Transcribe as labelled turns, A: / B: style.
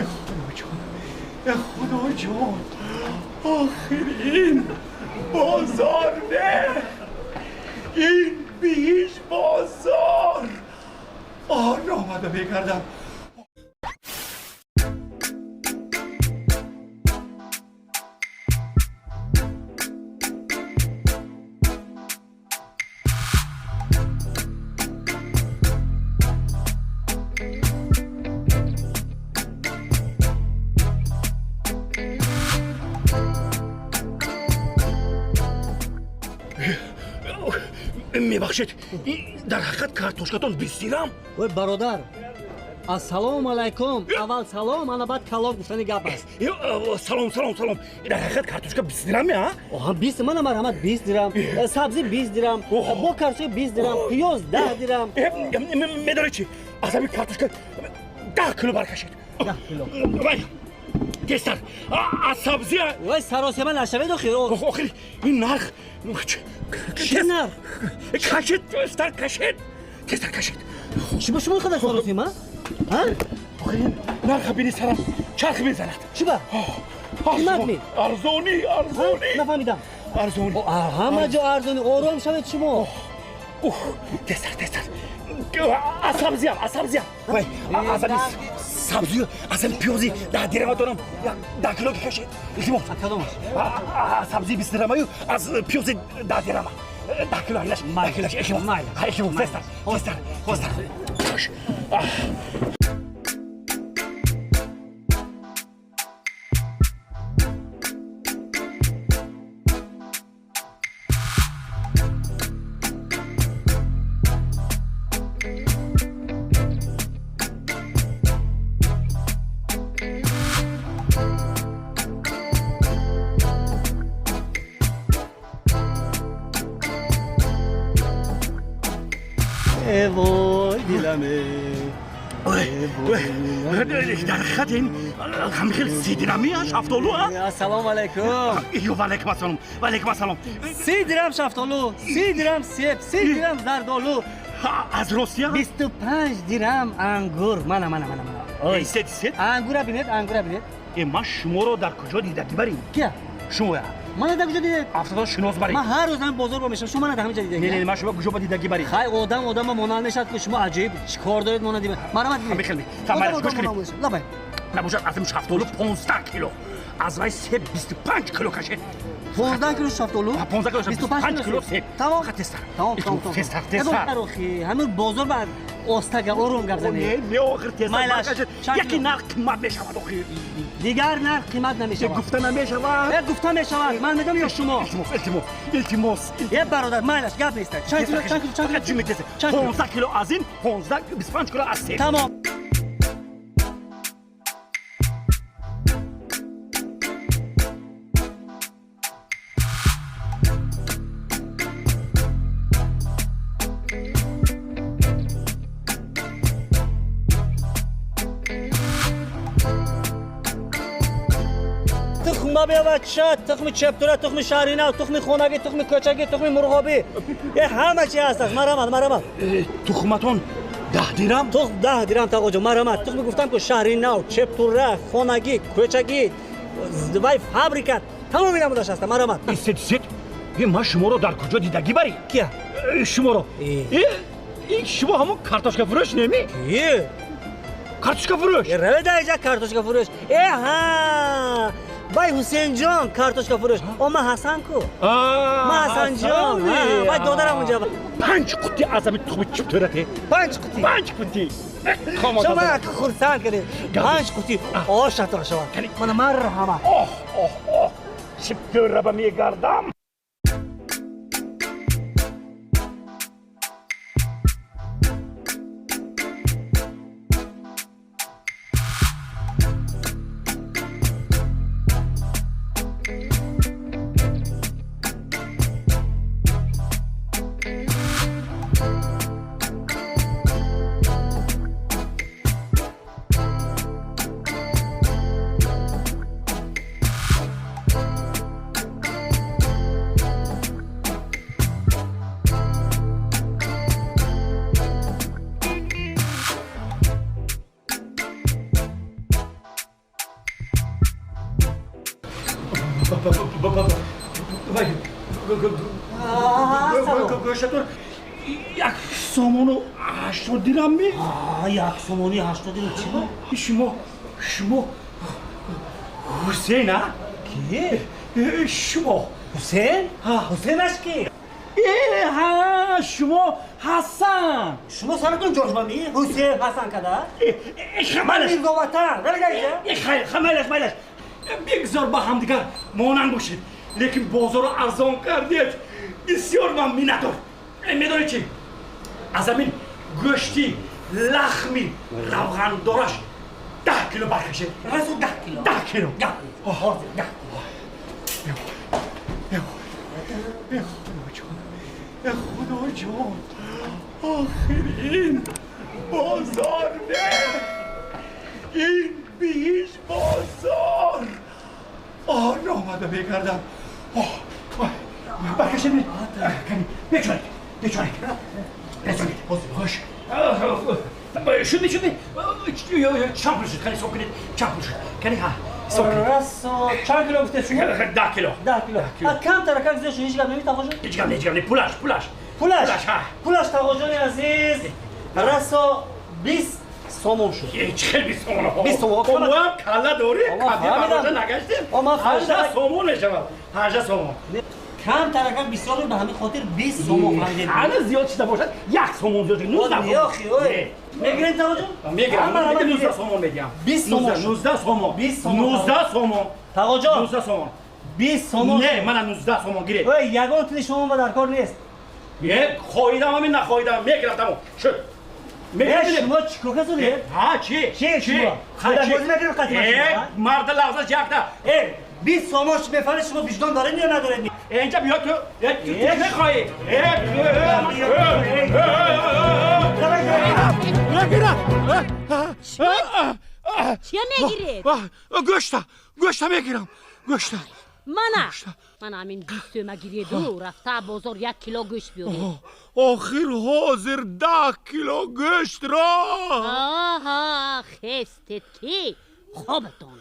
A: Худо ҷон, Худо ҷон, охир ин бозор не, ин биҳиш бозор. Он омада мегардам. Мебахшед, дар ҳақиқат картошкатон 20 дирам?
B: Ой, бародар, ассалому алайкум. Аввал салом, ана баъд калом гуфтани гап аст.
A: Салом, салом, салом. Дар ҳақиқат картошка 20 дирам я?
B: Оҳа, 20. Мана, марҳамат, 20 дирам, сабзӣ 20 дирам, бо картошка 20 дирам, пиёз 10 дирам.
A: Медонед чи, аз ҳамин картошка 10 кило баркашед.
B: 10 кило.
A: Вай, тезтар, аз сабзӣ.
B: Вай, саросема нашавед охир.
A: Охир ин нарх.
B: Чӣ нарх?
A: Кашед, тезтар кашед, тезтар кашед.
B: Чӣ ба шумо инқадар саросема?
A: Охир ин нарха бини, сарам чарх мезанад.
B: Чӣ ба қимат ми?
A: Арзонӣ, арзонӣ.
B: Нафаҳмидам.
A: Арзонӣ.
B: Ҳама ҷо арзонӣ, ором шавед шумо.
A: Тезтар, тезтар, аз сабзиам, аз сабзиам. Вай, аз ҳамин сабзию аз ҳамин пиёзи 10 дирама дорам, 10 кило кашед, илтимос.
B: Кадомаш?
A: Сабзии 20 дирамаю аз пиёзи 10 дирама 10 кило айлаш, 10 килош, илтимос, илтимос, тезтар, тезтар, тезтар.
B: Вой, диламе.
A: Дар ҳақиқат ин ҳамин хел 30 дирами шафтолу?
B: Ассалому алайкум.
A: Ё, ваалайкум ассалом, ваалайкум ассалом.
B: 30 дирам шафтолу, 30 дирам себ, 30 дирам зардолу.
A: Аз Россия?
B: 25 дирам ангур, мана, мана, мана, мана.
A: Истед, истед.
B: Ангура бинед, ангура бинед.
A: Ман шуморо дар куҷо дидагӣ барем?
B: Кия?
A: Шумоя.
B: Мана дар куҷо дидед?
A: Афтода шинос барем.
B: Ман ҳар рӯз ҳамин бозор бо мешавам, шумо мана дар ҳамин ҷо дидед?
A: Не, не, ман шумо куҷо ба дидагӣ барем?
B: Хай, одам одама монанд мешавад ки. Шумо аҷоиб, чӣ кор доред монанди ман? Марҳамат.
A: Ҳамин хел. Гӯш кунед.
B: Лабай.
A: Набошад, аз ин шафтолу 15 кило, аз вай себ 25 кило кашед.
B: 15 кило шафтолу,
A: 15 кило, 25 кило себ.
B: Тамом.
A: Тезтар.
B: Тамом, тамом.
A: Тезтар, тезтар.
B: Ҳамин бозор ба остага ором гап занед.
A: Не, не, охир тезтар. Яке нарх қимат мешавад охир.
B: Дигар нарх қимат намешавад.
A: Гуфта намешавад.
B: Э, гуфта мешавад. Ман медонам ё шумо?
A: Илтимос, илтимос, илтимос.
B: Э, бародар, майлаш, гап нест. Чанд кило, чанд кило, чанд
A: кило? Ҷими тез. 15 кило аз ин, 15, 25 кило аз себ.
B: Тамом. Тухма бевача, тухми чептура, тухми шаҳринав, тухми хонагӣ, тухми кӯчагӣ, тухми мурғобӣ, е, ҳама чи ҳаст. Марҳамат, марҳамат.
A: Тухматон 10 дирам?
B: Тухм 10 дирам, тағоҷо, марҳамат. Тухми гуфтам ку, шаҳринав, чептура, хонагӣ, кӯчагӣ, вай, фабрика, тамоми намудаш ҳаста, марҳамат.
A: Истед, истед, ман шуморо дар куҷо дидагӣ барӣ?
B: Кия?
A: Шуморо. Шумо ҳамон картошкафурӯш неми?
B: Ки?
A: Картошкафурӯш.
B: Равед айҷа, картошкафурӯш. Э, ҳа, вай, Ҳусейнҷон картошкафурӯш. О, ман Ҳасан ку, ман Ҳасанҷон, вай, додарам унҷа.
A: 5 қутти аз ҳамин тухми чиптӯрате.
B: 5 қутти?
A: 5 қутти.
B: Шумо ман хурсанд кардед. 5 қутти ошатон шавад, мана, марҳамат.
A: Оҳ, оҳ, оҳ, чиптӯраба мегардам. Гӯштатон як сомону 80 дирам ми?
B: Як сомони 80 дирам чӣ бо?
A: Шумо Ҳусейн, а?
B: Ки?
A: Шумо
B: Ҳусейн? Ҳусейнаш ки?
A: Ҳа, шумо Ҳасан.
B: Шумо саратон ҷошмами? Ҳусейн Ҳасан када?
A: Майлаш.
B: Мирзоватан.
A: Майлаш, майлаш. Бигзор ба ҳамдигар монанд бошед, лекин бозорро арзон кардед. Бисёр ман миннатдор. Медонед чӣ? Аз ҳамин гӯшти лахми равғандораш 10 кило баркашед.
B: Расо 10 кило.
A: 10 кило.
B: Ҳозир 10 кило.
A: Худо ҷон, охир ин бозор не, ин биҳиш бозор. Омада мекардам. Баркашед, бечонед, бечонед, бечонед. Хош шуд, шуд. Чанд пул шуд? Кани ҳисоб кунед, чанд пул шуд? Кани, ҳа, ҳисоб кунед.
B: Расо чанд кило гуфтед шумо?
A: 10 кило.
B: 10 кило. Камтар как зиёд шуд, ҳеҷ гап намед, тағоҷон?
A: Ҳеҷ гап не, ҳеҷ гап не. Пулаш, пулаш.
B: Пулаш?
A: Пулаш, ҳа.
B: Пулаш, тағоҷони азиз, расо 20 сомон шуд.
A: Чӣ хел 20 сомон?
B: 20 сомон.
A: Моам калла дорем, қадим бароша нагаштем. 18 сомон мешавад. 18 сомон.
B: Камтар акам бисёр ба ҳамин хотир 20 сомон фаҳмидед.
A: Ҳана зиёд чида бошад, 1 сомон зиёд шуд. 19 сомон. Мегиред, тағоҷон?
B: Мегирам.
A: 19 сомон медиҳам.
B: 20 сомон.
A: 19 сомон.
B: 20 сомон.
A: 19 сомон.
B: Тағоҷон.
A: 19 сомон.
B: 20 сомон.
A: Не, мана 19 сомон гиред.
B: Ой, ягон тили шумо ба дар кор нест.
A: Е, хоҳидам ҳамин, нахоҳидам, мегирам, тамом. Шуд.
B: Шумо чӣ кор кардед?
A: Ҳа, чӣ?
B: Чӣ шумо? Бозӣ мекунед қатъи
A: ман? Марда лағзаш якта.
B: Э, 20 сомон мефаҳмед, шумо виҷдон доред ё надоред?
A: Инҷа биё, ту ту мехоҳӣ.
C: Чия мегиред?
A: Гӯшта, гӯшта мегирам, гӯшта.
C: Мана, мана ҳамин 20 сӯма гиреду рафта бозор 1 кило гӯшт биёред.
A: Охир ҳозир 10 кило гӯштро.
C: Аҳа, хестед ки хобатон.